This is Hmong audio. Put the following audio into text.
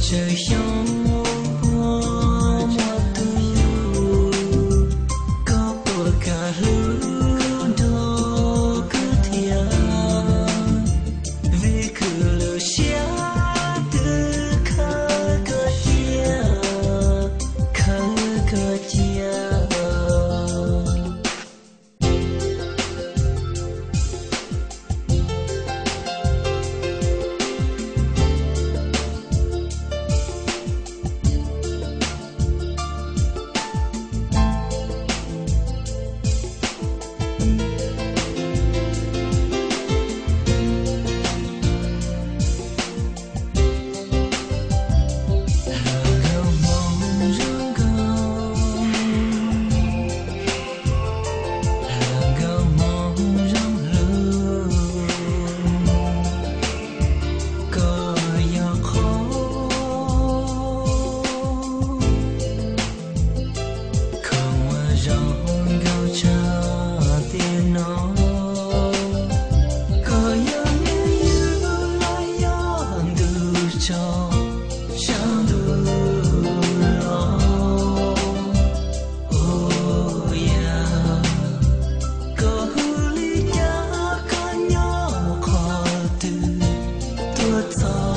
Tsawg xyoo muaj tus, koj puas kam hlub nrog kuv thiab? Vim kuv lub siab twb khawb koj cia, khawb koj cia. Nkauj hmoob zoo nkauj, nkauj hmoob zoo hlub, koj yog qhov khoom uas zoo nkauj tshaj tiam no. Koj yog niam yau los yog ntuj tsaus, tsaus ntuj los. Oh yeah, koj hu li cas, koj nyob qhov twg, tuaj txog